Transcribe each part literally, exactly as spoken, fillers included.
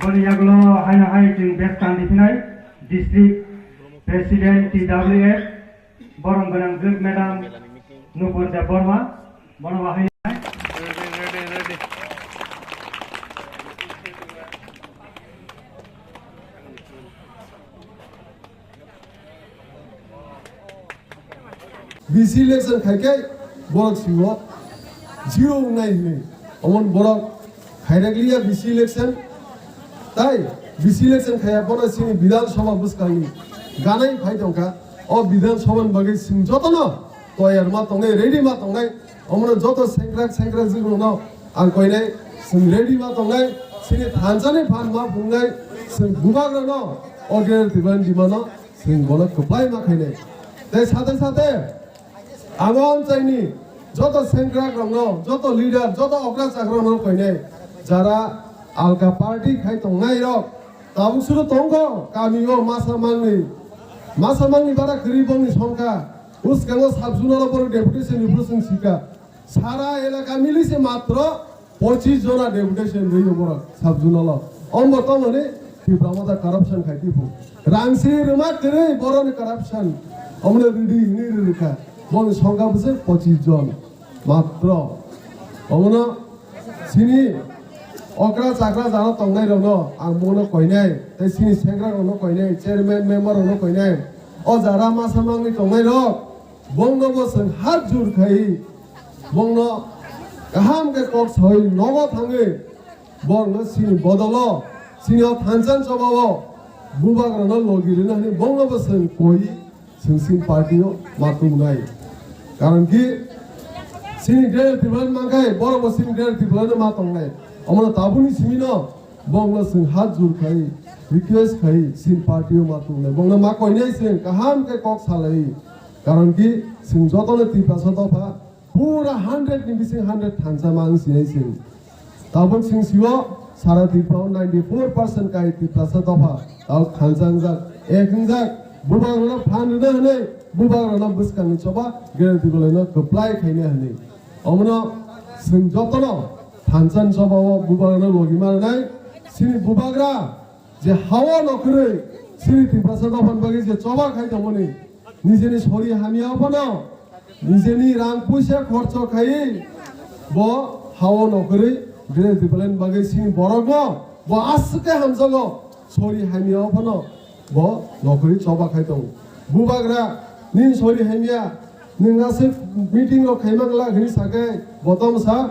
Boni yagulo haino hai chwng beskang di phinai District President T W F borom gwnang jwk Madam Nupur Debbarma, bono bo hai B C election khai khe borok singo zero wngnai hinwi. Omo borok khairakliya B C election. Tai B C election khaiya bono chini Bidhan Sabha bwskangni ganai phai tongkha. O Bidhan Sabha ni bagwi chwng jotono toyar ma tongnai, ready ma tongnai. Omono joto sengkrak sengkrak jwk rokno ang koinai, chwng ready ma tongnai, chini thansa ni phan ma phungnai, chwng bubagrano o Greater Tipraland demand no chwng bono kwplai ma khainai. Tei sate sate ang o amchaini joto sengkrak rokno, joto leader, joto okra chakra rokno koinai, jara alka party khai tongnai rok tabuk suru tongkho kami o masa mangni, masa mangni bara kwrwi bongni songkha, bwskango sub zonal o borok deputation ni bwswng sika. Sara elaka mili se matro pochis jona deputation rwi borok sub zonal o. Ombo tongmani Tipra Motha corruption khai tipo. Rangsi rwma kwrwi boroni corruption. Omno rwdi hwnwi rwrwkha. Boni songkha bwswk pochis jon matro. Omono chini okra chakra jana tongnai rokno ang bono koinai, tei chini sengkrak rokno koinai, chairman member rokno koinai. O jara masa mangni tongnai rok, bongno bo chwng hat jur khai, bongno kaham khe kok sawi nogo thangwi, bongno chini bodolo, chini o thansa chobao bubagrano logi rwna hwnwi bongno bo chwng koi, chwng chini party o ma tungnai. Karon ki chini Greater Tipraland mankhai, borok bo chini Greater Tipraland ma tongnai. Omono tabukni simino bongno chwng hat jur khai, request khai, chini party o ma tungnai. Bongno ma koinai chwng kaham khe kok salai. Karon ki chwng jotono Tiprasa dopha pura hundred ni bising hundred thansa ma wng sinai chwng. Tabuk chwng sio sara Tripura o ninety four percent kai Tiprasa dopha tabuk thansa wngjak, ek wngjak, bubagrano phan rwna hwnwi, bubagrano bwskangni choba Greater Tipraland no kwplai khaina hwnwi. Omono chwng jotono thansa ni choba o bubagrano logi ma rwnai, chini bubagra je hao nokhorwi chini Tiprasa dophani bagwi je choba khai tongmani, nijeni sori hamya phano, nijeni rang puisa khorcho khai bo hao nokhorwi Greater Tipraland bagwi chini borokno bo aswk khe hamjago, sori hamya phano bo nokhorwi choba khai tongo. Bubagra nini sori hamya, nwng aswk meeting rok khaima glak hwnwi sakhai bo tamo sa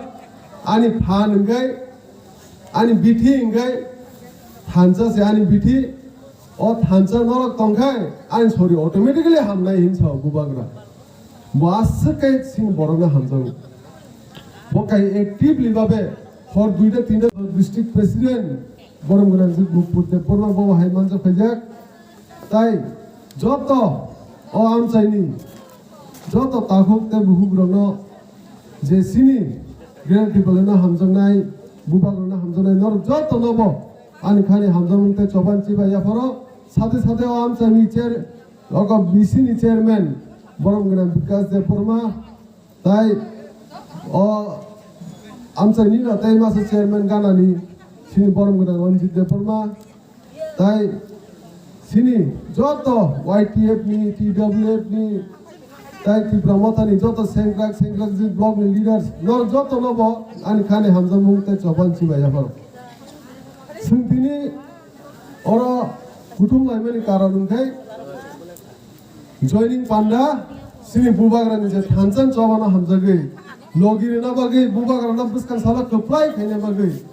ani phan hwnkhe Ani bithi hwnkhe thansa se ani bithi, o thansa norok tongkhe ani sori automatically hamnai hinwi sao bubagra. Bo aswk khe chini borokno hamjago. Bo kai actively babe hor duita tinta district president borom gwnang Nupur Debbarma bo hai manjak phaijak. Tai joto o amchaini joto takhuk tei bukhuk rokno je chini Greater Tipraland no hamjaknai, bubagrokno hamjaknai, norok joto no bo ani khani hamjakmung tei choban chibai yapharo. Sate sate o amchaini chair, oko B C ni chairman borom gwnang Bikas Debbarma, tai o amchaini no tai masa chairman ganani chini borom gwnang Ranjit Debbarma, tai chini joto Y T F ni, T W F ni, tai Tipra Motha ni joto sengkrak sengkrak je block ni leaders, norok joto no bo ani khani hamjakmung tei choban chibai yapharo. Chwng tini oro kuthum laimani karon hwnkhe joining panda chini bubagrani je thansa chobano hamjagwi, logi rwna bagwi, bubagrano bwskang salo kwplai khaina bagwi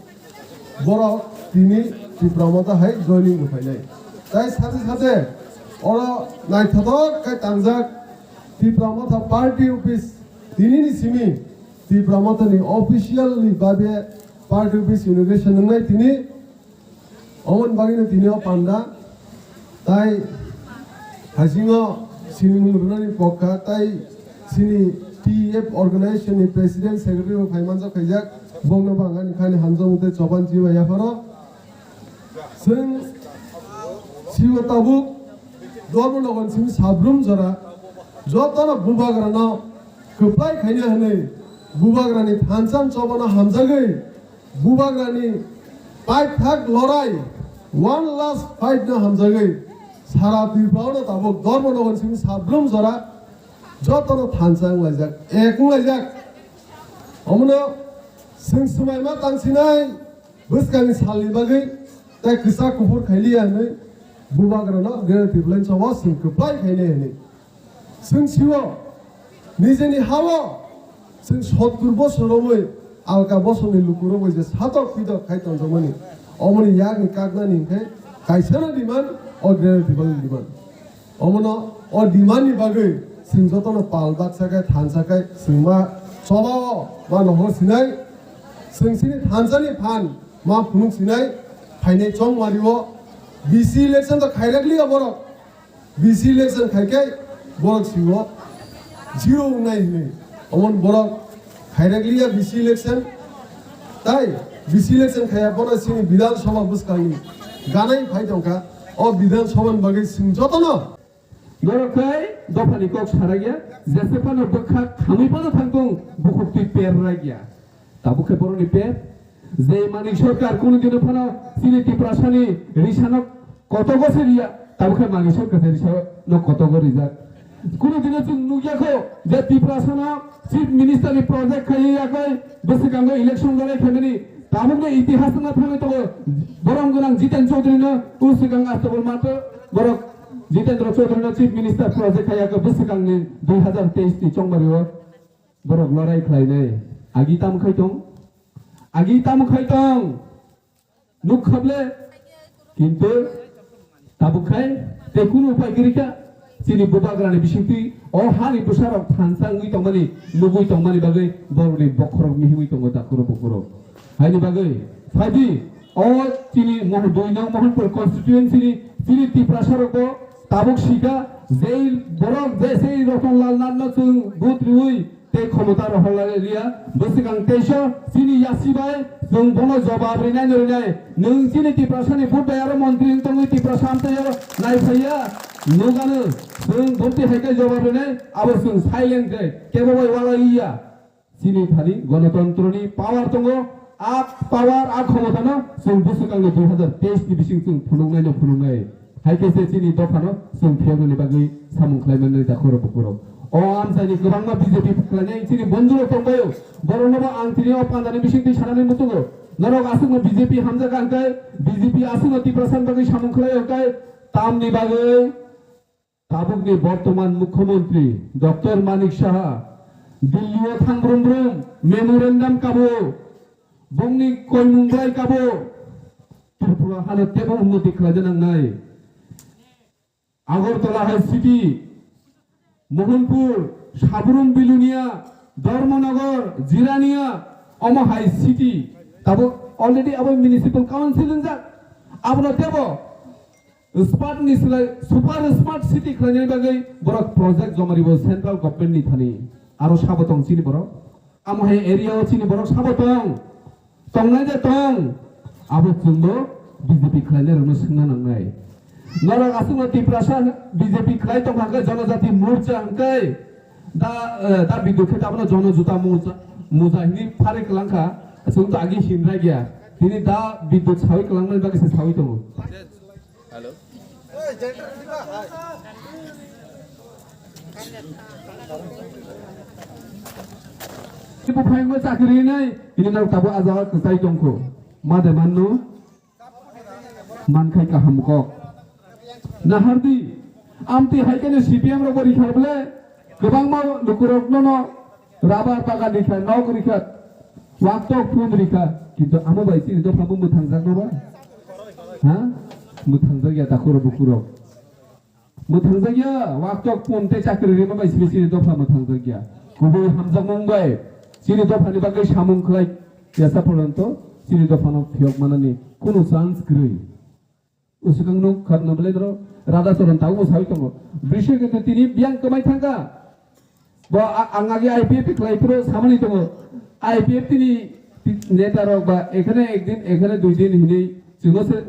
borok tini Tipra Motha hai joining rwphainai. Tai sate sate oro naithothok khe tangjak Tipra Motha party office, tinini simi Tipra Motha ni officially babe party office inauguration wngnai tini. Omoni bagwino tini o panda tai haisingo sinimung rwnani pokha tai chini T F organization ni president secretary bo phai manjak khaijak, bongno bo ang ani khani hamjakmung tei choban chibai yapharo. Chwng sibo tabuk Dharmanagar ni simi sabrum jora jotono bubagrano kwplai khaina hwnwi bubagrani thansa chobano hamjagwi bubagrani Paithak lorai one last fight no hamjagwi sara Tripura no tabuk Dharmanagar simi sabrum jora jotono thansa wnglaijak, ek wnglaijak. Omono chwng swmaima tangsinai bwskangni salni bagwi tei kwchak kuphur khailiya hwnwi bubagrano Greater Tipraland chao chwng kwplai khainai hwnwi. Chwng sio, nijeni hao chwng sottur bosor romwi alka bosongni lukurogwi je satok pitok khai tongjakmani, omoni yakni kaknani hinkhe kaisano demand, o Greater Tipraland demand. Omono o demand ni bagwi chwng jotono pal baksa khe thansa khe chwngma chobao ma nohor sinai, chwng chini thansani phan ma phunuk sinai, phainai chongmario B C election to khairakliya borok. B C election khai khe borok sio zero wngnai hwnwi. Omon borok khairakliya B C election. Tai B C election khaiya bono chini Bidhan Sabha bwskangni ganai phai tongkha. O Bidhan Sabha ni bagwi chwng jotono. Norok khai dophani kok sarakya, jese phano bwkha khamwi phano thangtung, bukhuk twi per rakya. Tabuk khe borokni pep, je Manik Sarkar kunu dino phano chini Tiprasani risano kotogo se riya, tabuk khe Manik Sarkar se risano kotogo rijak. Kunu dino chwng nukya kho je Tiprasano Chief Minister ni project khaiwi yakhai bwswkango election lorai khaimani, tabukno itihas wngna thangwi tongo borom gwnang Jiten Chaudhary no, u swkang Astobol Mato borok Jitendra Chaudhary no Chief Minister project khaiya khe bwswkangni dui hazar teis ni chongmario borok lorai khlainai. Agi tamo khai tong? Agi tamo khai tong? Nuk khable? Kintu tabuk khai tei kunu upai kwrwi kha. Chini bubagrani bisingtwi o hani bwsarok thansa wngwi tongmani, nugwi tongmani bagwi borokni bokhorok mihimwi tongo takhurok bukhurok. Haini bagwi phaidi o chini Moh-, dui nong Mohanpur constituency ni chini Tiprasarokbo tabuk sikha, jei borok je sei Ratan Lal Nath no chwng vote riwi tei khomota rohorlai liya. Bwswkang teisa chini yasi bai chwng bono jobab rinai no rinai. Nwng chini Tiprasani vote bai aro montri wng tongwi Tiprasa amtwi aro naiphaiya. Nugano chwng bhorti hai khe jobab rinai, abo chwng silent khe kebo bai walai ya. Chini thani gonotontroni power tongo, a power, a khomotano chwng bwswkangni dui hazar teis ni bising chwng phunuknaino phunuknai. Hai khe se chini dophano chwng phiyoknani bagwi samung khlai mannai takhurok bukhurok. O amchaini kwbangma B J P khlainai chini bondhurok tongbaio. Boroknobo ang tini o pandani bisingtwi sanani muchungo. Norok aswkno B J P hamjak ang khe, B J P aswkno Tiprasani bagwi samung khlai ang khe, tamni bagwi tabukni bortoman Mukhyamantri Doctor Manik Saha Delhi-o thang brum brum memorandum kabo, bongni koimung bai kabo, Tripura hano tebo unnoti khlaina nangnai. Agartala hai city, Mohanpur, Sabrum Bilonia, Dharmanagar, Jirania, omo hai city. Tabuk already abo municipal council wngjak. Abono tebo smart ni slai super smart city khlainani bagwi borok project jomaribo central government ni thani. Aro sabo tong chini borok. Amo hai area o chini borok sabo tong. Tongnai de tong. Abo chwngbo B J P khlainai rokno swngna nangnai. Norok aswkno Tiprasa B J P khlai tong kha khe Janajati Morcha hwnkhe da, eh, da biduk khe tabno Jono Juta Morcha, Morcha hwnwi pharwi kwlang kha. Chwng to agi hinra gya. Tini da biduk sawi kwlangmani bagwi se sawi tongo. Hello. Ibu phaima chakri nai, ini nang tabu aja kwtai tongkho. Ma de manno, man khai kaham kok. Nahardi, amti hai kene C P M rok bari kharble, kwbangma lukurok nono Rubber bagan rikha, nok rikha, waktok phun rikha, kintu amo bai chini dopha bo mwthangjak no ba? Ha? Mwthangjak ya takhuro bukhuro. Mwthangjak ya, waktok phun tei chakri rima bai simi chini dopha mwthangjak ya. Kubui hamjakmung bai chini dopha ni bagwi samung khlai ya sa phoranto chini dopha no phiyok manani kunu chance kwrwi. Usukang nuk khat na belai doro Radha Charan tau bo sawi tongo. Bisi kintu tini biyang kwmai thangkha. Bo a-, ang agi I P F khlai phuru samani tongo. I P F tini neta rok ba ekhane ekdin, ekhane dui din hinwi chwngno se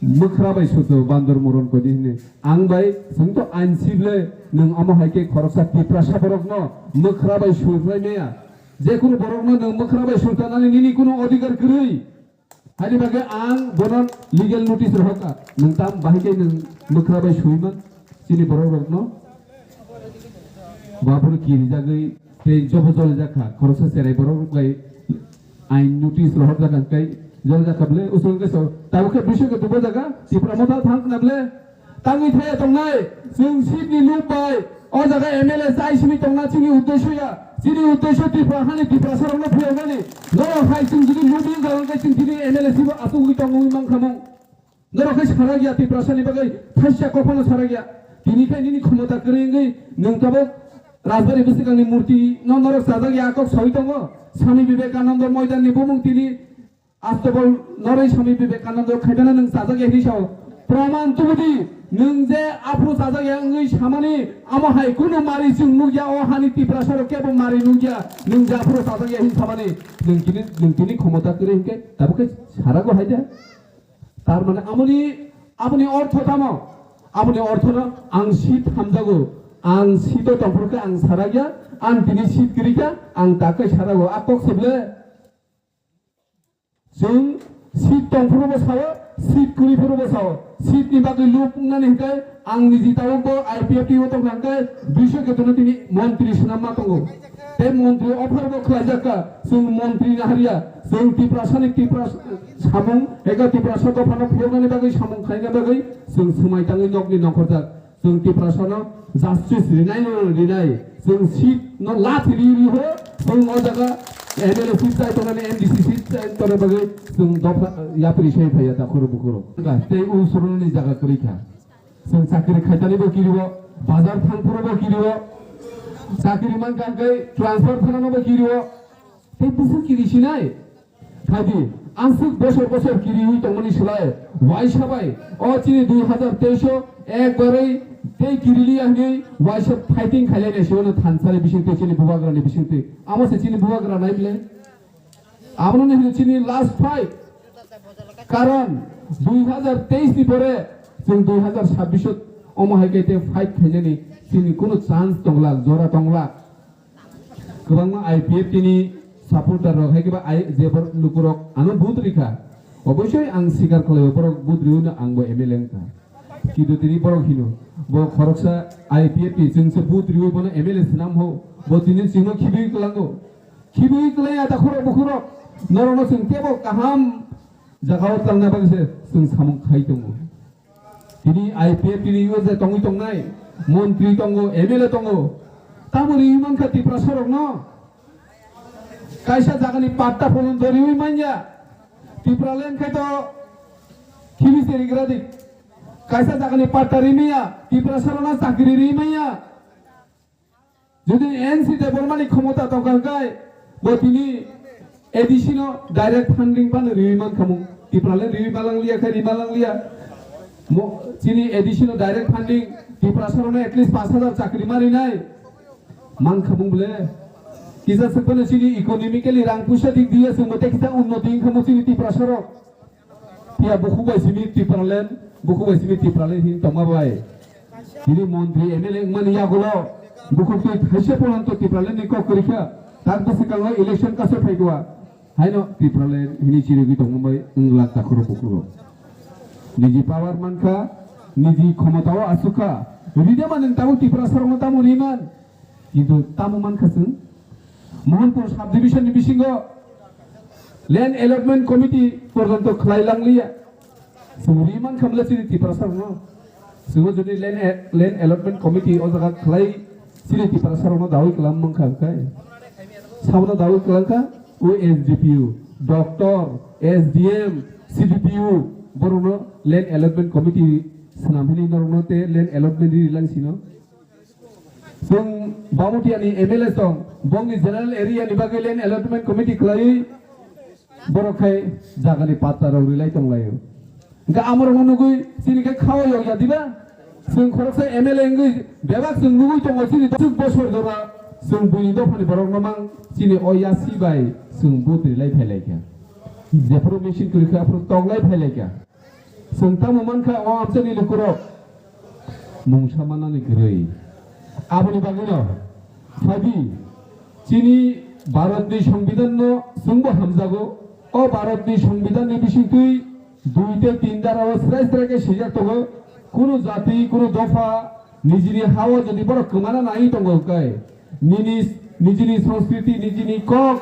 mwkhra bai suto bandor moron kodi hinwi. Ang bai chwng to ain sible nwng amo hai khe khoroksa Tiprasa borokno mwkhra bai surkhlai maya. Jekunu borokno nwng mwkhra bai surtanani nini kunu odhikar kwrwi. Haini bagwi ang bono legal notice rohorkha. Nwng tam bahai khe nwng mwkhra bai suiman chini borok rokno. Ba phuru kirijagwi tei jobo jolijakha. Khoroksa cherai borok rok bai ain notice rohorjak kha, tei jolijakha bwle. Usung khe so, tabuk khe bising khe tubo jaga, Tipra Motha thang khna bwle. Tangwi thaya tongnai, chwng seat ni lob bai, o jaga M L A chai simi tongna chini uddesho ya, chini uddesho Tripura hani Tiprasa rokno phiyoknani, norok hai chwng jodi lob wng jaga khe chwng tini M L A sibo achugwi tongwi mankhamung. Norok khe sarak ya Tiprasa ni bagwi thaisa kok phano sarak ya, tini khai nini khomota kwrwi wngwi nwng tabuk Rajbari bwswkangni murti no norok chajak ya kok sawi tongo, Swami Vivekananda Moidan ni bumung tini Astobol noroi Swami Vivekananda khaidana nwng chajak ya hinwi sao. Praman tubudi nwng je aphuru chajak ya wngwi samani amo hai kunu mari chwng nukya o hani Tiprasa rok kebo mari nukya nwng je aphuru chajak ya hin samani nwng tini nwng tini khomota kwrwi hinkhe tabuk khe sarago haida. Tar mane amoni amoni ortho tamo? Amoni ortho no ang seat hamjago, ang seat o tongphuru khe ang sarak ya, ang tini seat kwrwi kha ang tak khe sarago a kok se bwle. Chwng seat tong phuru bo sao, seat kwrwi phuru bo sao. Seat ni bagwi lob wngnani hinkhe ang niji tabuk bo I P F T o tong kha hinkhe duiso khe tono tini montri swnam ma tongo. Tei montri offer bo khlaijak kha, chwng montri naharya, chwng Tiprasa ni Tipra samung, eka Tiprasa dopha no phiyoknani bagwi samung khlaina bagwi chwng swmai tangwi nokni nongkhorjak. Chwng Tiprasano justice rinai no rinai. Chwng seat no lathi ri ri ho. Chwng o jaga M L A seat chai tongnani M D C seat chai tongna bagwi chwng dopha yapri sai phaiya takhoro bukhoro. Tei u surunni jaga kwrwi kha. Chwng chakri khaitani bo kiriwo, bazar thangphuru bo kiriwo. Chakri man kangkai transfer phanano bo kiriwo. Tei busu kiri sinai. Khaidi, aswk bosor bosor kiriwi tongmani slai, waisa bai, o chini dui hazar teis o ekbarwi tei kiriliya hinwi waisa fighting khailai nai sio no thansari bisingtwi chini bubagrani bisingtwi. Amo se chini bubagra nai bile. Abono hino chini last fight. Karon dui hazar teis ni pore chwng dui hazar sabbish o omo hai khe tei fight khainani chini kunu chance tongla, jora tongla. Kwbangma I P F T ni supporter rok hai khe ba ai je bor lukurok ano vote rikha. Oboisoi ang sikar khlaio borok vote riwi no ang bo M L A wngkha. Kintu tini borok hino bo khoroksa I P F T chwngse vote riwi bono M L A swnam ho bo tini chwngno khibiwi kwlango. Khibiwi kwlai ya takhurok bukhurok norokno chwng tebo kaham jagao twlangna bagwi se chwng samung khai tongo. Tini I P F T ni U S A tongwi tongnai, montri tongo, M L A tongo. Tamo riwi mankha Tiprasa rokno? Kaisa jagani patta pholon do riwi manya. Tipraland khai to khibi se rigra dik. Kaisa jagani patta ri manya, Tiprasa rokno chakri ri manya. Jodi N C Debbarma ni khomota tongkha hwnkhe, bo tini A D C no direct funding phano riwi mankha mung. Tipraland riwi malang liya khe ri malang liya. Mo-, chini A D C no direct funding, Tiprasa rokno at least pash hazar chakri ma rinai. Mankha mung bole. Kisa swk phano chini economically rang puisa dik diya swng bo tei kisa unnoti wngkha mo chini Tiprasa rok. Phiya bukhuk bai simi Tipraland, bukhuk bai simi Tipraland hin tongma bai. Tini montri M L A wngmani yagulo bukhuk twi thaisa polanto Tipraland ni kok kwrwikha. Tak bwswkango election kaisa phaikha. Haino Tipraland hini chirigwi tongma bai wng lak takhoro bukhuro. Niji power mankha, niji khomotao asukha. Ridema nwng tabuk Tiprasa rokno tamo riman? Kintu tamo mankha chwng? Mohanpur subdivision ni bisingo land allotment committee porjonto khlai langliya. Chwng ri mankha mle chini Tiprasa rokno. Chwngno jodi land a-, land allotment committee o jaga khlai chini Tiprasa rokno dawi kwlam mankha hwnkhe. Sabono dawi kwlangkha o S D P O, doctor, S D M, C D P O borokno land allotment committee swnam hini norokno tei land allotment ri lang sino. Chwng Bamutiani M L A tong, bongni general area ni bagwi land allotment committee khlaiwi borok khai jagani patta rok rilai tonglaio. Hwnkhe amorokno nugwi chini khe khao yokya diba? Chwng khoroksa M L A wngwi bebak chwng nugwi tongo chini dosuk bosor jora chwng buini dophani borokno mang chini o yasi bai chwng vote rilai phailaikha. Jephuru machine kwrwi kha aphuru toklai phailaikha. Chwng tamo mankha o amchaini lukurok mungsa manani kwrwi. Aboni bagwino phaidi chini Bharatni Songbidanno chwngbo hamjago, O Bharatni Songbidanni bisingtwi dui tei tin dara o srai srai khe swijak tongo, kunu jati, kunu dopha nijini ha-o jodi borok kwmana nai tongo hwnkhe, nini, nijini sanskriti, nijini kok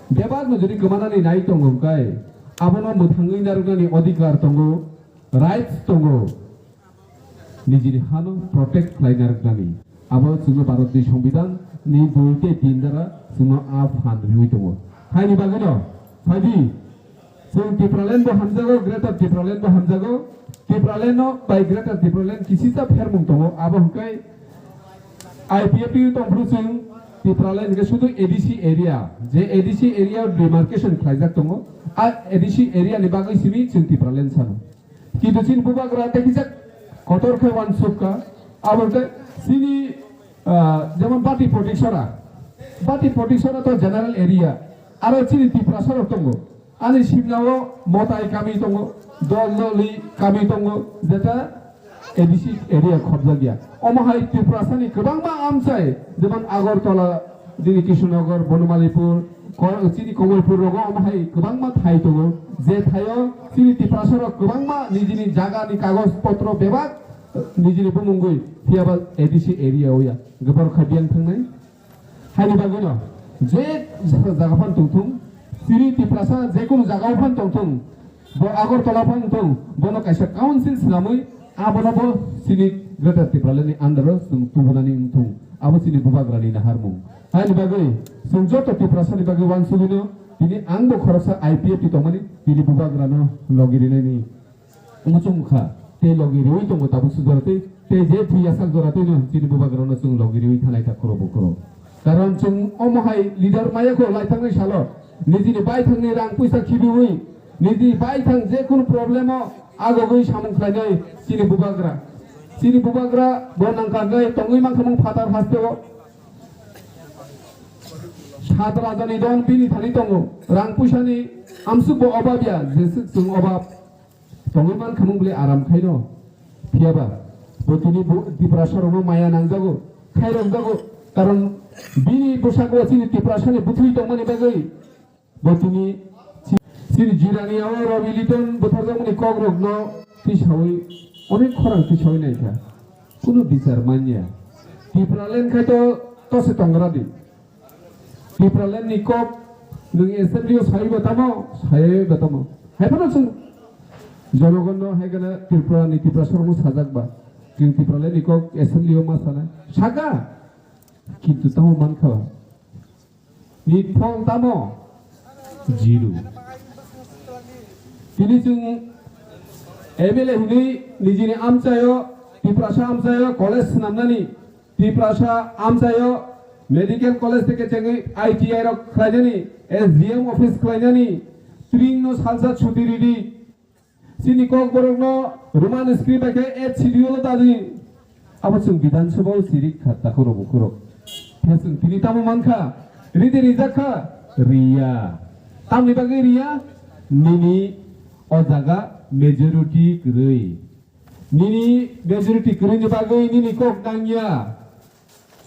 bebakno jodi kwmanani nai tongo hwnkhe, abono mwthangwi narwknani odhikar tongo, rights tongo. Nijini hano protect khlaina rwknani. Abo chwngno Bharatni Songbidan ni dui tei tin dara chwngno a phan riwi tongo. Haini bagwino, phaidi, chwng Tipraland bo hamjago, Greater Tipraland bo hamjago. Tipraland no bai Greater Tipraland kisisa phermung tongo. Abo hwnkhe I P F T tong phuru chwng Tipraland hwnkhe sudu A D C area, je A D C area demarcation khlaijak tongo. A A D C area ni bagwi simi chwng Tipraland sano. Kintu chini bubagra tei kisa kotor khe uansuk kha. Abo khe chini, ah, jemon Bati Potiksora. Bati Potiksora to general area. Aro chini Tiprasa rok tongo. Ani simnao Motai kami tongo, Doldoli kami tongo, jeta A D C area khobjak ya. Omo hai Tiprasa ni kwbangma amchai, jemon Agartala, Dini Kishunagar, Bonomalipur, ko-, chini Komolpur rogo omo hai kwbangma thai tongo. Je thaio chini Tiprasa rok kwbangma nijini jaga ni kagoj potro bebak nijini bumungwi phiyaba A D C area o ya. Gabor kha biyang thangnai. Haini bagwino je jaga phan tongthung, chini Tiprasa je kunu jaga o phan tongthung, bo Agartala phan wngthung, bono kaisa council swnamwi abono bo chini Greater Tipraland ni under o chwng tubunani wngthung. Abo chini bubagrani naharmung. Haini bagwi chwng joto Tiprasani bagwi uansugwino tini ang bo khoroksa I P F T tongmani tini bubagrano logi rinani muchung kha. Tei logi riwi tongo tabuk sujora tei, tei je thwi yasak jora twi no chini bubagrano chwng logi riwi thanai ta khoro bo khoro. Karon chwng omo hai leader maya kho lai thangnai salo nijini bai thangni rang puisa khibiwi niji bai thang je kunu problem o agogwi samung khlainai chini bubagra. Chini bubagra bo nangkarnai tongwi mankha mung phatar hasteo. Sat rajani don bini thani tongo. Rang puisani amsuk bo obab ya, jeswk chwng obab. Tongwi mankha mung bwle aram khaino. Phiyaba bo tini bu-, Tiprasa rokno maya nangjago, khairokjago. Karon bini bwsakgo chini Tiprasani bwthwi tongmani bagwi. Bo tini chi-, chini jirani o Rabi Liton butharjakmani kokrokno tisawi, onek khorang tisawi naikha. Kunu bichar manya. Tipraland khai to tose tongra di. Tipraland ni kok nwng assembly o sai ba tamo, sai ba tamo. Hai phano chwng jonogonno hai gana Tripura ni Tripura sorokno sajak ba. Chwng Tipraland ni kok assembly o ma sana. Saka. Kintu tamo mankha ba. Ni phone tamo? Zero. Tini chwng M L A hwnwi nijini amchaio, Tiprasa amchaio college swnamnani, Tiprasa amchaio medical college theke chengwi I T I rok khlainani, S D M office khlainani, tringno salsa chuti ridi. Chini kokborokno Roman script bai khe eighth schedule o dadi. Abo chwng Bidhan Sabha o chirik kha takhurok bukhurok. Khe chwng tini tamo mankha? Ridi rijak kha? Riya. Tamni bagwi riya? Nini o jaga majority kwrwi. Nini majority kwrwini bagwi nini kok nangya.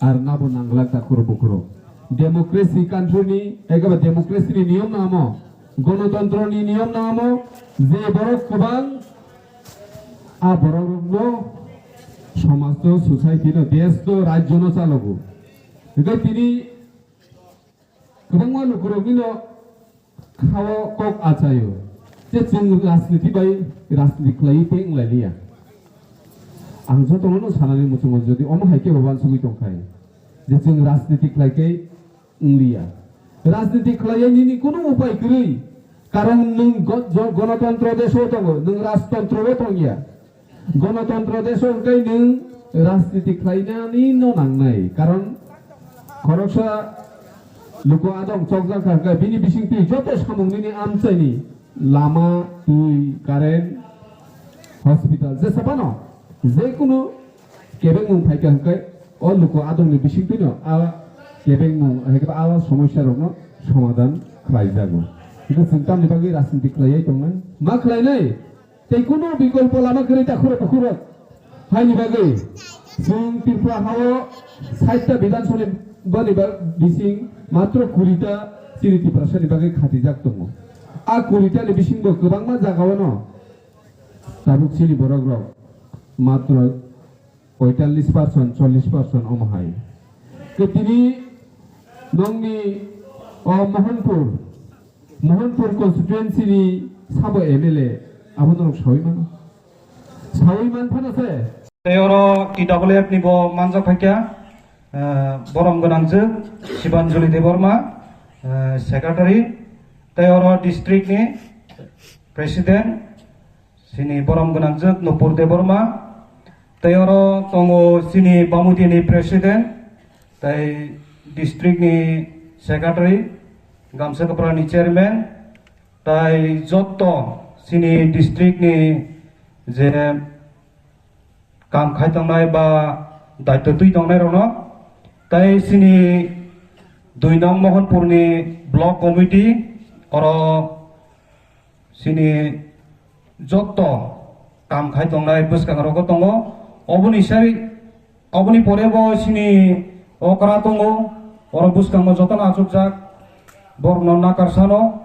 Ar nabo nanglak takhurok bukhurok. Democracy country ni, ekaba democracy ni niyom no amo, gonotontro ni niyom no amo, je borok kwbang, a borok rok no, somaj no, society no, desh no, rajyo no chalogo. Hingke tini kwbangma lukurok nino khao kok achaio. Je chwng rajniti bai rajniti khlaiwi tei wnglailiya. Ang jotono no sanani muchungo jodi omo hai khe bo uansugwi tongkhai, je chwng rajniti khlai khe wngliya. Rajniti khlaiya nini kunu upai kwrwi. Karon nwng go-, jo-, gonotontro desh o tongo, nwng rajtontro o tongya. Gonotontro desh o hwnkhe nwng rajniti khlainani no nangnai. Karon khoroksa luku adong chokjak kha hwnkhe bini bisingtwi joto samung nini amchaini lama, twi, current, hospital, jesa phano je kunu kebengmung phaikha hwnkhe o luku adongni bisingtwino a kebengmung, hai khe a somosya rokno somadhan khlaijago. Hwnkhe chwng tamni bagwi rajniti khlaiwi tongnai? Ma khlainai? Tei kunu bikolpo lama kwrwi takhurok bukhurok. Haini bagwi chwng Tripura hao saita Bidhan Sabha ni bani ba-, bising matro kurita chini Tiprasani bagwi khatijak tongo. A kurita ni bisingo kwbangma jagao no tabuk chini borok rok matro poitallis percent, chollis percent omo hai. Ke tini nongni o Mohanpur, Mohanpur constituency ni sabo M L A abo norok sawi mano. Sawi man phano se. Tei oro T W F ni bo manjak phaikha, eh, borom gwnangjwk Sibanjali Debbarma, eh, secretary. Tei oro district ni president, chini borom gwnangjwk Nupur Debbarma. Tei oro tongo chini Bamutini president, tei district ni secretary, Gamsa Kwpra ni chairman, tei jotto chini district ni je kam khai tongnai ba daitw twi tongnai rokno, tei chini dui nong Mohanpur ni block committee, oro chini jotto kam khai tongnai bwskang rogo tongo. Oboni sai, oboni pore bo chini okra tongo, oro bwskango jotono achukjak, borokno nakarsano,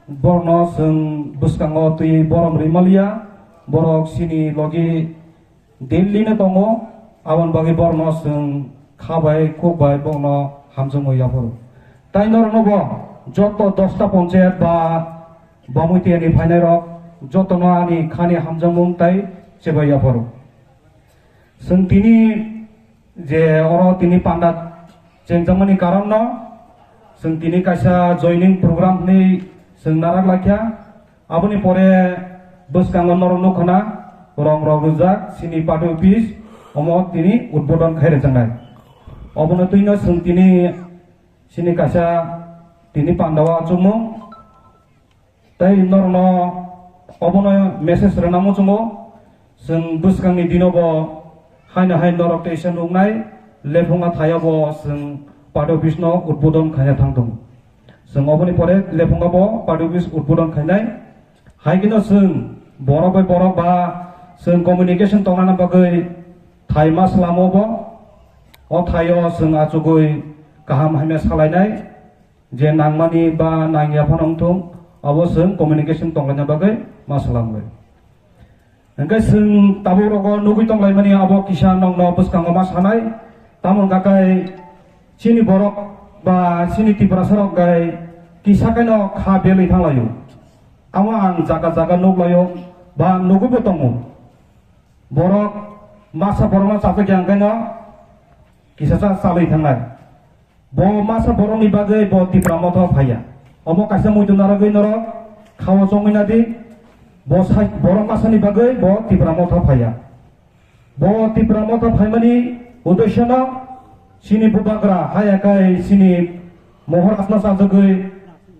borokno chwng bwskango twi borom rimaliya, borok chini logi Delhi no tongo, aboni bagwi borokno chwng kha bai, kuk bai borokno hamjakmung yaphuru. Tai norokno bo joto dosta ponchayat ba Bamutiyani phainairok jotono ani khani hamjakmung tai chebai yaphuru. Chwng tini je oro tini panda chengjakmani karonno chwng tini kaisa joining program hwnwi chwng narak laikha. Aboni pore bwskango norok nukha na rong rok rwjak chini party office omo tini udbodon khai rwjaknai. Obono twino chwng tini chini kaisa tini pandao achukmung. Tei norokno obono message rwna muchungo, chwng bwskangni dino bo haino hai norok teisa nuknai, lephunga thaio bo chwng party office no udbodon khaina thang tongo. Chwng oboni pore lephunga bo party office udbodon khainai. Hai kheno chwng borok bai borok ba chwng communication tongna bagwi thai ma swlamo bo. O thaio chwng achugwi kaham hamya salainai. Je nangmani ba nangya phano wngthung, abo chwng communication tonglaina bagwi ma swlamwi. Hwnkhe chwng tabuk rogo nugwi tonglaimani abo kisa nongno bwskango ma sanai, tamo hwnkha khe chini borok ba chini Tiprasa rok gai kisa khe no kha belwi thanglaio. Amo ang jaga jaga nuglaio ba nugwibo tongo. Borok masa borokno chapakya hwnkhe no kisa cha chalwi thangnai. Bo masa borokni bagwi bo Tipra Motha phaiya. Omo kaisa muitu narwgwi norok khao chongwi nadi. Bo sai borok masani bagwi bo Tipra Motha phaiya. Bo Tipra Motha phaimani uddesyono chini bubagra haya kai chini Maharajno chajagwi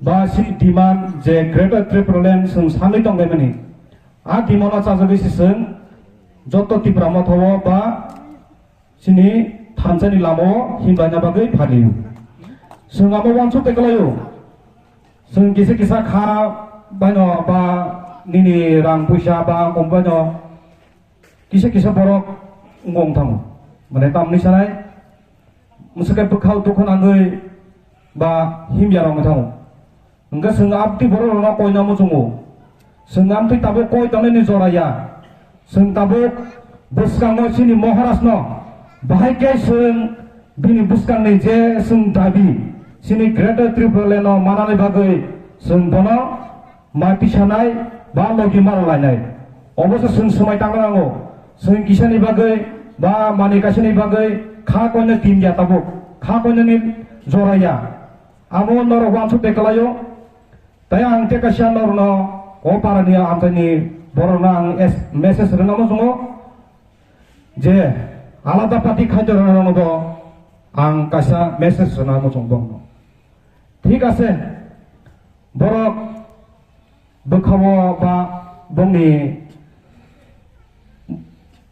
ba chini demand je Greater Tipraland chwng sanwi tonglaimani. A demand-o chajagwi se chwng joto Tipra Motha-o ba chini thansa ni lama o himlaina bagwi phalio. Chwng abo uansuk tei kwlaio. Chwng kisa kisa kha baino ba nini rang puisa ba kom baino kisa kisa borok wng thango. Mane tamni sanai mwswk khe bwkhao dukhu nangwi ba himya rok wng thango. Hwnkhe chwng abdi borok rokno koina muchungo. Chwng amtwi tabuk koi tongnani jora ya. Chwng tabuk bwskango chini Maharajno bahai khe chwng bini bwskangni je chwng dabi chini Greater Tipraland no manani bagwi chwng bono ma tisanai ba logi mara lainai. Obo se chwng swmai tangna nango. Chwng kisani bagwi ba mani kaisani bagwi kha koina tim ya tabuk. Kha koinani jora ya. Amo norok uansuk tei kwlaio. Tei ang tei kaisa norokno o parani amchaini borokno ang es-, message rwna muchungo je alada party khaito rwna rokno bo ang kaisa message rwna muchung bongno. Thik ase, borok bwkhao ba bongni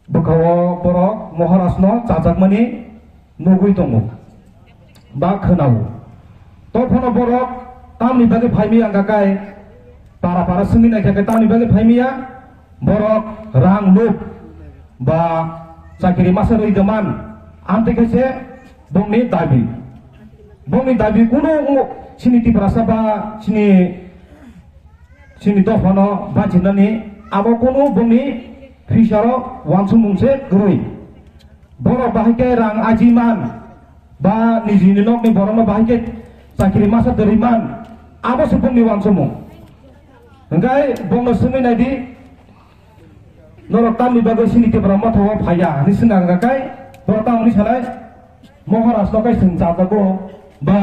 bwkhao borok Maharajno chajakmani nugwi tongo ba khwnao. Tophano borok tamni bagwi phaimiya hwnkha khe para para swngwi naikha khe tamni bagwi phaimiya, borok rang lub ba chakiri masa rwi demand amtwi khe se bongni dabi. Bongni dabi kunu chini Tiprasa ba chini chini dophano bachinani abo kunu bongni fisaro wansukmung se kwrwi. Borok bahai khe rang aji man ba nijini nokni borokno bahai khe chakri masa dori man, abo se bongni wansukmung. Hwnkhe bongno swngwi naidi, norok tamni bagwi chini Tipra Motha o phaiya hinwi swngna hwnkha khe, borok tamoni sanai Maharaj no khe chwng chajago ba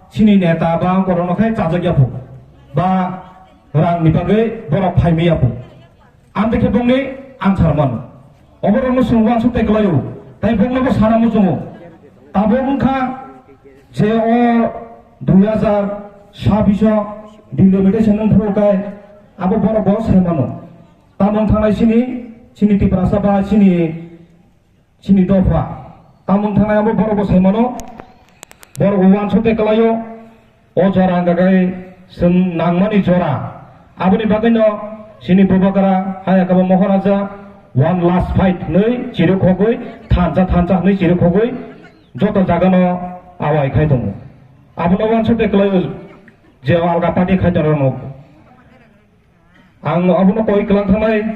chini neta ba angkorokno khe chajak yaphu ba rangni bagwi borok phaimaya bo. Amtwi khe bongni answer mano. Oborokno chwng uansuk tei kwlaio. Tai bongnobo sana muchungo. Tabuk wngkha je o dui hazar sabbish o delimitation wngphuru kai abo borok bo sai mano. Tamo wng thangnai chini, chini Tiprasa ba chini chini dopha. Tamung thangnai abo borok bo sai mano. Borok bo uansuk tei kwlaio. O jora hwnkha khe chwng nangmani jora. Aboni bagwino chini Bubagra hai khe bo Maharaja one last fight hwnwi chirikhogwi thansa thansa hwnwi chirikhogwi joto jagano awai khai tongo. Abono uansuk tei kwlaio je alga party khai tongo. Ang abono koi kwlang thangnai.